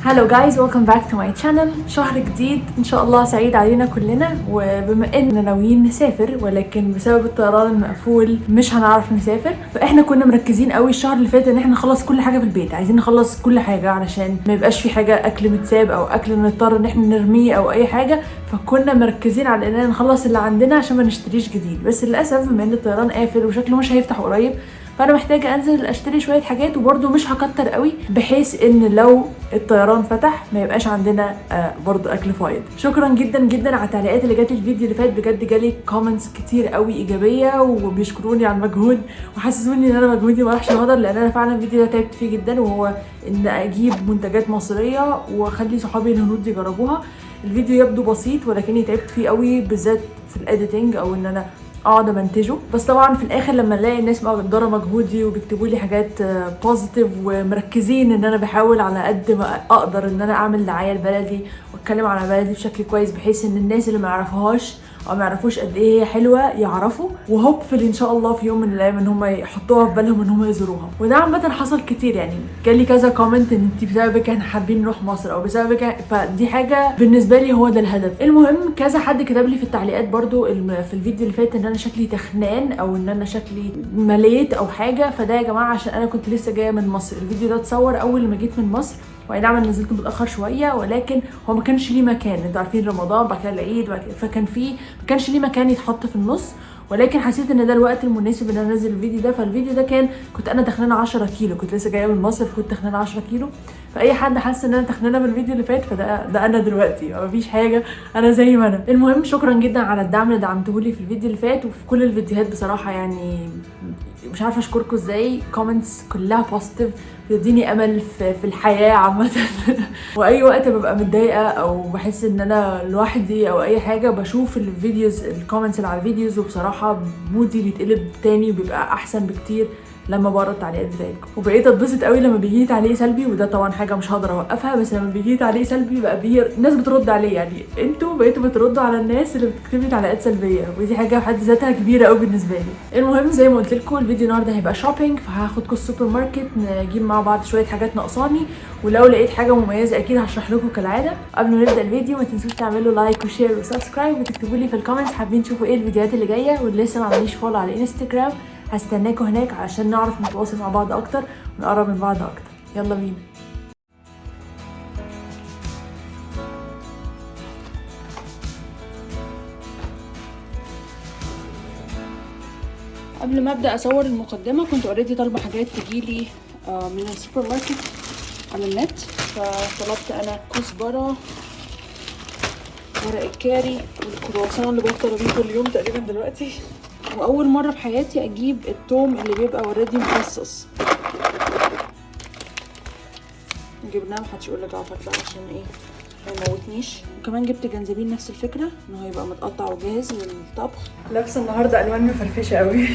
Hello guys, welcome back to my channel. شهر جديد ان شاء الله سعيد علينا كلنا. وبما اننا ناويين نسافر ولكن بسبب الطيران المقفول مش هنعرف نسافر، فاحنا كنا مركزين قوي الشهر اللي فات ان احنا نخلص كل حاجة في البيت. عايزين نخلص كل حاجة علشان ما يبقاش في حاجة اكل متساب او اكل نضطر ان احنا نرميه او اي حاجه. فكنا مركزين على اننا نخلص اللي عندنا عشان ما نشتريش جديد. بس للاسف بما ان الطيران قافل وشكله مش هيفتح قريب، فانا محتاجه انزل اشتري شوية حاجات، وبرده مش هكتر قوي بحيث ان لو الطيران فتح ما يبقاش عندنا برضو اكل فايض. شكرا جدا جدا على التعليقات اللي جات الفيديو اللي فات، بجد جالي comments كتير قوي ايجابية وبيشكروني على المجهود وحسسوني ان انا مجهودي ما راحش هدر، لان انا فعلا الفيديو ده تعبت فيه جدا، وهو ان اجيب منتجات مصرية واخلي صحابي الهنود يجربوها. الفيديو يبدو بسيط ولكني تعبت فيه قوي، بالذات في ال editing او ان انا اقعد امنتجه. بس طبعا في الاخر لما الاقي الناس مقدره مجهودي وبيكتبوا لي حاجات positive ومركزين ان انا بحاول على قد ما اقدر ان انا اعمل دعاية لبلدي واتكلم على بلدي بشكل كويس، بحيث ان الناس اللي ما يعرفوهاش او ما يعرفوش قد ايه هي حلوة يعرفوا، و hopefully ان شاء الله في يوم من الايام ان هم يحطوها في بالهم ان هم يزوروها. وده عامة حصل كتير، يعني جالي كذا comment ان انت بسببك احنا حابين نروح مصر او بسببك، فدي حاجة بالنسبة لي هو ده الهدف. المهم كذا حد كتب لي في التعليقات برضو في الفيديو اللي فات ان انا شكلي تخنان او ان انا شكلي مليت او حاجه، فده يا جماعة عشان انا كنت لسه جاية من مصر. الفيديو ده اتصور اول ما جيت من مصر، واي نعم انا نزلته متاخر شوية ولكن هو ما كانش ليه مكان، انتوا عارفين رمضان بعد كده العيد بعد كده، فكان في ما كانش ليه مكان يتحط في النص، ولكن حسيت ان ده الوقت المناسب ان انا انزل الفيديو ده. فالفيديو ده كان كنت انا تخنانه 10 كيلو، كنت لسه جاية من مصر فكنت تخنانه 10 كيلو. فاي حد حس ان انا تخنانه بالفيديو اللي فات فده ده انا دلوقتي، مفيش حاجة، انا زي ما انا. المهم شكرا جدا على الدعم اللي دعمتهولي في الفيديو اللي فات وفي كل الفيديوهات، بصراحة يعني مش عارفه اشكركم ازاي، comments كلها positive بتديني امل في الحياة عامة. واي وقت ببقى متضايقة او بحس ان انا لوحدي او اي حاجة بشوف ال videos ال comments اللي على ال videos، وبصراحة mood ي بيتقلب تاني وبيبقى احسن بكتير لما بقرا التعليقات بتاعتكم. وبقيت اتبسط قوي لما بيجي لي تعليق سلبي، وده طبعا حاجة مش هقدر اوقفها، بس لما بيجي لي تعليق سلبي بقى الناس بترد عليه، يعني انتوا بقيتوا بتردوا على الناس اللي بتكتب لي تعليقات سلبية، ودي حاجة في حد ذاتها كبيرة قوي بالنسبة لي. المهم زي ما قلت لكم الفيديو النهارده هيبقى shopping، فهاخدكم السوبر ماركت نجيب مع بعض شوية حاجات ناقصاني، ولو لقيت حاجة مميزة اكيد هشرح لكم كالعادة. قبل ما نبدا الفيديو ما تنسوش تعملوا like و share و subscribe، وتكتبوا لي في ال comments حابين تشوفوا ايه الفيديوهات اللي جاية، واللي لسه ما عمليش follow على انستجرام هستناكم هناك عشان نعرف نتواصل مع بعض اكتر ونقرب من بعض اكتر. يلا بينا. قبل ما ابدا اصور المقدمة كنت already طالبه حاجات تجيلي من السوبر ماركت على النت، فطلبت انا كزبره، ورق الكاري، والكرواسون اللي بفطر بيه كل يوم تقريبا دلوقتي. واول مرة في حياتي اجيب التوم اللي بيبقى already مفصص، جبناه محدش يقول لجعفر بقى عشان ايه ما يموتنيش. وكمان جبت جنزبيل نفس الفكرة ان هو يبقى متقطع وجاهز للطبخ. لابسه النهارده الوان مفرفشه قوي.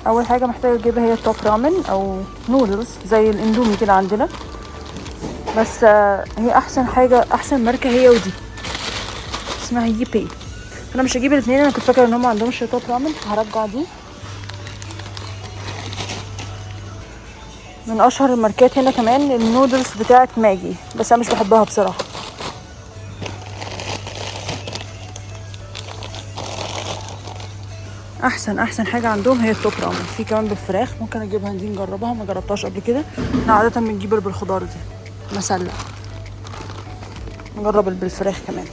اول حاجة محتاجه اجيبها هي ال Top Ramen او نودلز زي الاندومي كده عندنا، بس هي احسن حاجة، احسن ماركة هي، ودي اسمها Yippee. انا مش هجيب الاثنين، انا كنت فاكره ان هم ما عندهمش Top Ramen، فهرجع دي. من اشهر الماركات هنا كمان النودلز بتاعت ماجي، بس انا مش بحبها بصراحة. احسن احسن حاجة عندهم هي ال Top Ramen. في كمان بالفراخ، ممكن اجيبها دي نجربها، ما جربتهاش قبل كده. احنا عادة بنجيب بالخضار دي مسله، نجرب بالفراخ كمان.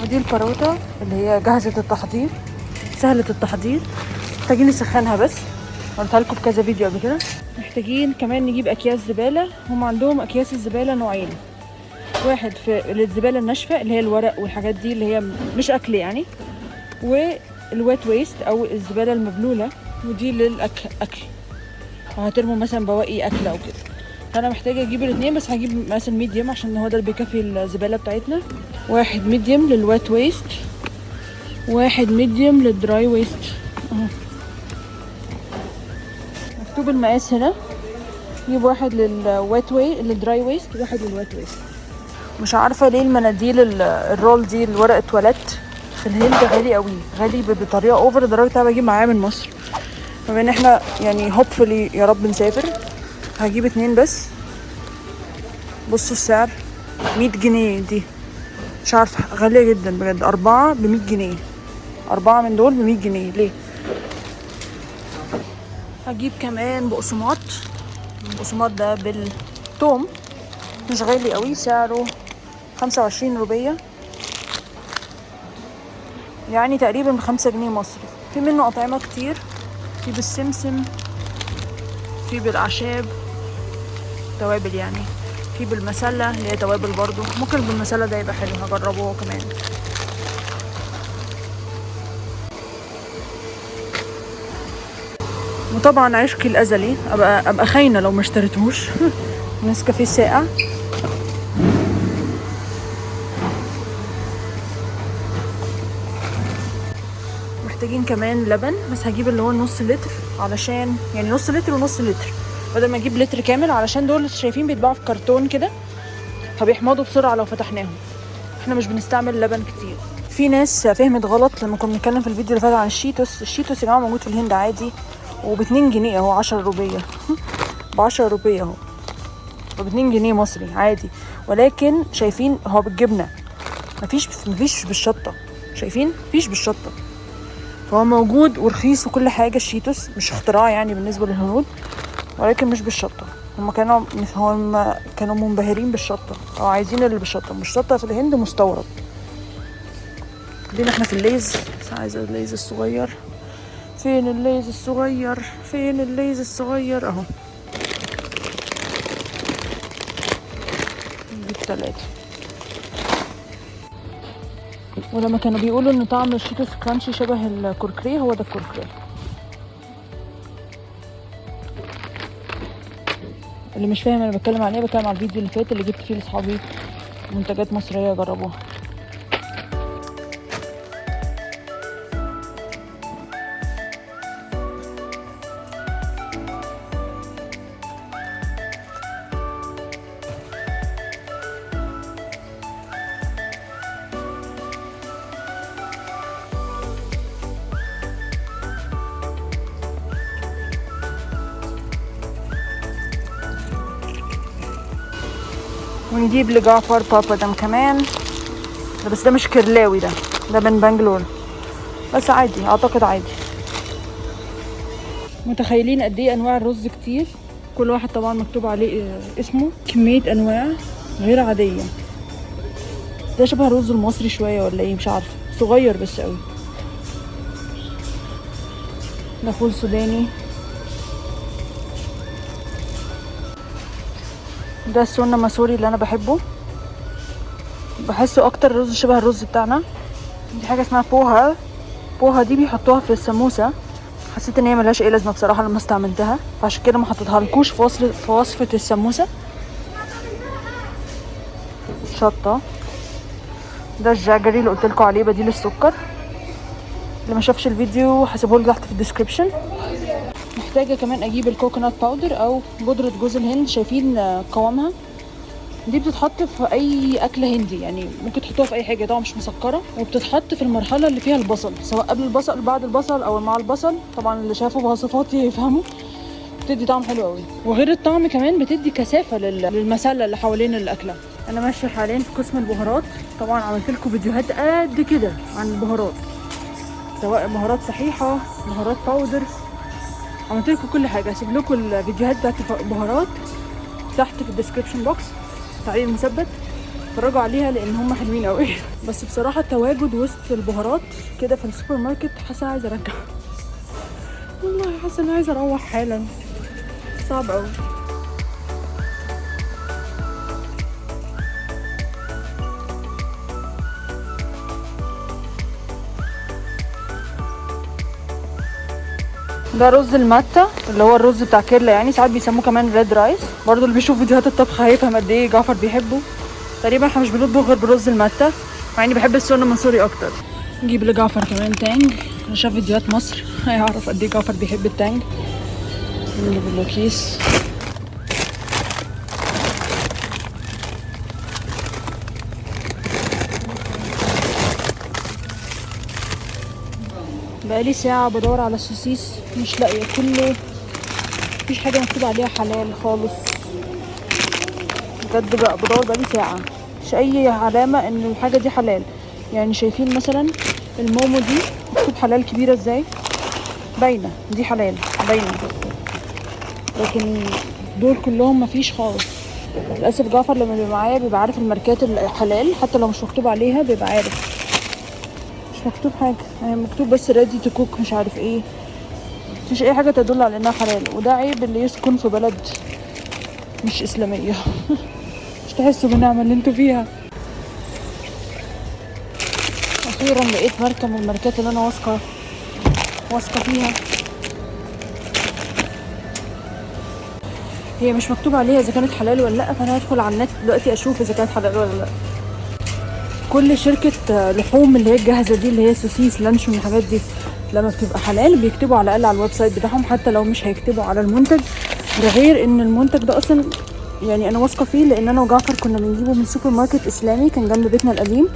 ودي الباروتا اللي هي جاهزة التحضير، سهلة التحضير، محتاجين نسخنها بس، قلتها لكم في كذا فيديو قبل كده. محتاجين كمان نجيب اكياس زبالة. هم عندهم اكياس الزبالة نوعين، واحد في للزبالة الناشفة اللي هي الورق والحاجات دي اللي هي مش اكل يعني، وال wet waste او الزبالة المبلولة، ودي للاكل اكل، وهترموا مثلا بواقي اكل او كده. فانا محتاجة اجيب الاثنين، بس هجيب مثلا medium عشان هو ده اللي بيكفي الزبالة بتاعتنا. واحد medium لل wet waste، واحد medium لل dry waste. اهو مكتوب المقاس هنا. نجيب واحد لل wet wa لل dry waste، وواحد لل wet waste. مش عارفه ليه المناديل ال roll دي الورق التواليت في الهند غالي قوي، غالي بطريقة over، لدرجة انا بجيب معايا من مصر. بما ان احنا يعني hopefully يا رب نسافر، هجيب 2 بس. بصوا السعر 100 جنيه، دي مش عارفه غالية جدا بجد. 4 ب100 جنيه، 4 من دول ب100 جنيه ليه؟ هجيب كمان بقسماط. البقسماط ده بالثوم، مش غالي قوي، سعره 25 روبية، يعني تقريبا ب5 جنيه مصري. في منه أطعمة كتير، في بالسمسم، في بالأعشاب توابل يعني، في بالمسلة اللي هي توابل برضو. ممكن بالمسلة ده يبقى حلو، هجربه هو كمان. وطبعا عشقي الأزلي، أبقى خاينة لو ما اشتريتهوش. نسكافيه ساقع. محتاجين كمان لبن، بس هجيب اللي هو النص لتر، علشان يعني نص لتر ونص لتر بدل ما اجيب لتر كامل، علشان دول شايفين بيتباعوا في كرتون كده فبيحمضوا بسرعة لو فتحناهم. احنا مش بنستعمل لبن كتير. في ناس فهمت غلط لما كنا بنتكلم في الفيديو اللي فات عن الشيتوس. الشيتوس يا جماعة موجود في الهند عادي، وب2 جنيه اهو، 10 روبية. ب10 روبية اهو، وب2 جنيه مصري عادي. ولكن شايفين هو بالجبنة، مفيش بالشطة، شايفين مفيش بالشطة. فهو موجود ورخيص وكل حاجة. الشيتوس مش اختراع يعني بالنسبة للهنود، ولكن مش بالشطة. هم كانوا منبهرين بالشطة، او عايزين اللي بالشطة. مش شطة في الهند مستورد. خلينا احنا في الليز، بس عايزة الليز الصغير. فين الليز الصغير؟ فين الليز الصغير؟ اهو، نجيب 3. ولما كانوا بيقولوا ان طعم الشيتوس crunchy شبه الكركريه، هو ده الكركريه. اللي مش فاهم انا بتكلم عن ايه، بتكلم على الفيديو اللي فات اللي جبت فيه لاصحابي منتجات مصرية جربوها. ونجيب لجعفر بابادم كمان، ده بس ده مش كرلاوي، ده من بنجلور، بس عادي اعتقد عادي. متخيلين قد ايه انواع الرز كتير، كل واحد طبعا مكتوب عليه اسمه، كمية انواع غير عادية. ده شبه الرز المصري شوية ولا ايه، مش عارفة، صغير بس قوي. ده فول سوداني. ده السنة مسوري اللي انا بحبه، بحسه اكتر رز شبه الرز بتاعنا. دي حاجة اسمها بوها، بوها دي بيحطوها في السموسة. حسيت ان هي ملهاش اي لازمة بصراحة لما استعملتها، فعشان كده ما حطيتها لكوش في وصفة السموسة. شطة. ده ال jaggery اللي قلت لكم عليه بديل السكر، اللي ما شافش الفيديو هسيبه لكم تحت في ال description. محتاجة كمان اجيب ال coconut powder او بودرة جوز الهند، شايفين قوامها دي بتتحط في اي اكل هندي، يعني ممكن تحطوها في اي حاجة، طبعا مش مسكره، وبتتحط في المرحلة اللي فيها البصل، سواء قبل البصل بعد البصل او مع البصل. طبعا اللي شافوا بوصفاتي يفهموا. بتدي طعم حلو قوي، وغير الطعم كمان بتدي كثافة للمسله اللي حوالين الاكلة. انا ماشية حاليا في قسم البهارات، طبعا عملت لكم فيديوهات قد كده عن البهارات، سواء بهارات صحيحه، بهارات powder، عملت لكم كل حاجة. هسيب لكم الفيديوهات بتاعت البهارات تحت في ال description box، تعليق مثبت، اتفرجوا عليها لان هم حلوين قوي. بس بصراحة التواجد وسط البهارات كده في السوبر ماركت، حاسه عايزه ارجع والله، حاسه اني عايزه اروح حالا، صعب قوي. ده رز المتة اللي هو الرز بتاع كيرلا، يعني ساعات بيسموه كمان red rice. برضو اللي بيشوف فيديوهات الطبخ هيفهم قد ايه جعفر بيحبه. تقريبا احنا مش بنطبخ غير برز المتة، مع اني بحب السونا منصوري اكتر. نجيب لجعفر كمان تانج، انا شاف فيديوهات مصر هيعرف قد ايه جعفر بيحب التانج. نجيب له كيس. بقالي ساعة بدور على السوسيس مش لاقية، كله مفيش حاجة مكتوب عليها حلال خالص. بجد بقى بدور بقالي ساعة مش أي علامة إن الحاجة دي حلال. يعني شايفين مثلا المومو دي مكتوب حلال كبيرة ازاي، باينة دي حلال باينة، لكن دول كلهم مفيش خالص. للأسف جعفر لما بيبقى معايا بيبقى عارف الماركات الحلال، حتى لو مش مكتوب عليها بيبقى عارف. مش مكتوب حاجة، يعني مكتوب بس ready to cook مش عارف ايه، مفيش اي حاجة تدل على انها حلال. وده عيب اللي يسكن في بلد مش اسلامية. مش تحسوا بالنعمة اللي انتوا فيها. اخيرا لقيت ماركة من الماركات اللي انا واثقة فيها. هي مش مكتوب عليها اذا كانت حلال ولا لا، فانا هدخل على النت دلوقتي اشوف اذا كانت حلال ولا لا. كل شركة لحوم اللي هي الجاهزة دي اللي هي سوسيس لانشون الحاجات دي لما بتبقى حلال بيكتبوا على الاقل على ال website بتاعهم، حتى لو مش هيكتبوا على المنتج. ده غير ان المنتج ده اصلا يعني انا واثقة فيه، لان انا وجعفر كنا بنجيبه من سوبر ماركت اسلامي كان جنب بيتنا القديم،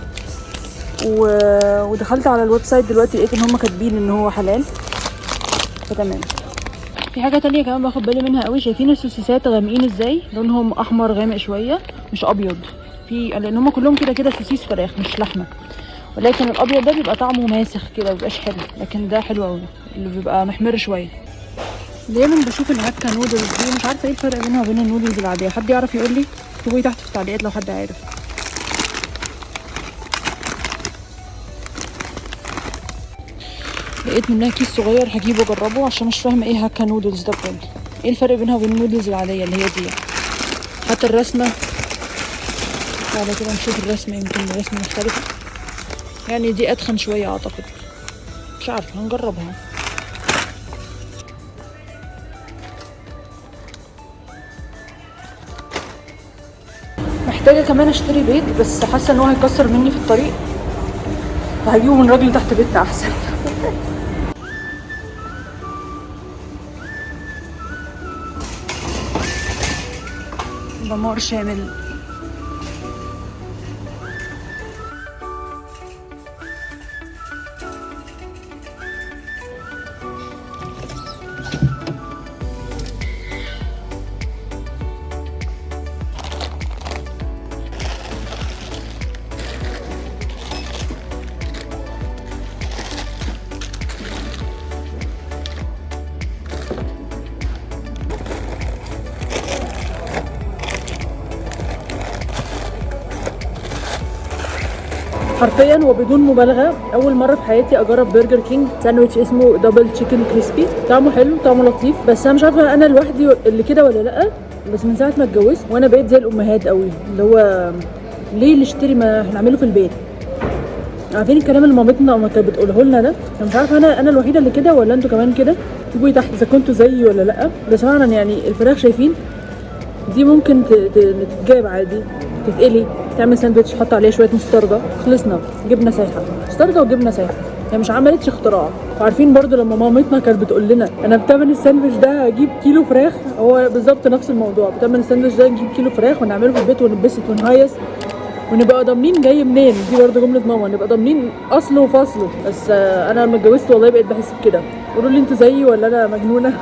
ودخلت على ال website دلوقتي لقيت ان هم كاتبين ان هو حلال، فتمام. في حاجة تانية كمان باخد بالي منها قوي، شايفين السوسيسات غامقين ازاي؟ لونهم احمر غامق شوية مش ابيض، في لان هم كلهم كده كده سوسيس فراخ مش لحمه، ولكن الابيض ده بيبقى طعمه ماسخ كده مبيبقاش حلو، لكن ده حلو قوي اللي بيبقى محمر شوية. دايما بشوف ال Hakka noodles دي، مش عارفه ايه الفرق بينها وبين النودلز العادية، حد يعرف يقول لي؟ اكتبوا لي تحت في التعليقات لو حد عارف. لقيت منها كيس صغير هجيبه اجربه عشان مش فاهمه ايه Hakka noodles ده بجد، ايه الفرق بينها وبين النودلز العادية اللي هي دي؟ حتى الرسمة، تعالى كده نشوف الرسمة، يمكن الرسمة مختلفة، يعني دي اتخن شوية اعتقد، مش عارفه هنجربها. محتاجه كمان اشتري بيض، بس حاسه ان هو هيكسر مني في الطريق، فهجيبه من راجل تحت بيتنا احسن. دمار شامل. حرفيا وبدون مبالغه اول مرة في حياتي اجرب برجر كينج ساندويتش اسمه double chicken crispy. طعمه حلو، طعمه لطيف، بس انا مش عارفه انا لوحدي اللي كده ولا لا، بس من ساعة ما اتجوزت وانا بقيت زي الامهات قوي، اللي هو ليه نشتري ما هنعمله في البيت. عارفين الكلام اللي مامتنا ما كانت بتقوله لنا ده؟ انا مش عارفه انا الوحيدة اللي كده ولا انتوا كمان كده؟ اكتبوا لي تحت اذا كنتوا زيي ولا لا. بس فعلا يعني الفراخ شايفين دي ممكن تتجاب عادي، تتقلي، تعمل ساندوتش، تحط عليه شوية مستردة، خلصنا، جبنه سايحه، مستردة وجبنه سايحه، هي مش عملتش اختراع. وعارفين برضو لما مامتنا كانت بتقول لنا انا بتمن الساندوتش ده اجيب كيلو فراخ، هو بالظبط نفس الموضوع، بتمن الساندوتش ده نجيب كيلو فراخ ونعمله في البيت ونتبسط ونهيص ونبقى ضامنين جاي منين. دي برضو جملة ماما، نبقى ضامنين اصله وفصله. بس انا لما اتجوزت والله بقيت بحس بكده. قولوا لي انتوا زيي ولا انا مجنونة؟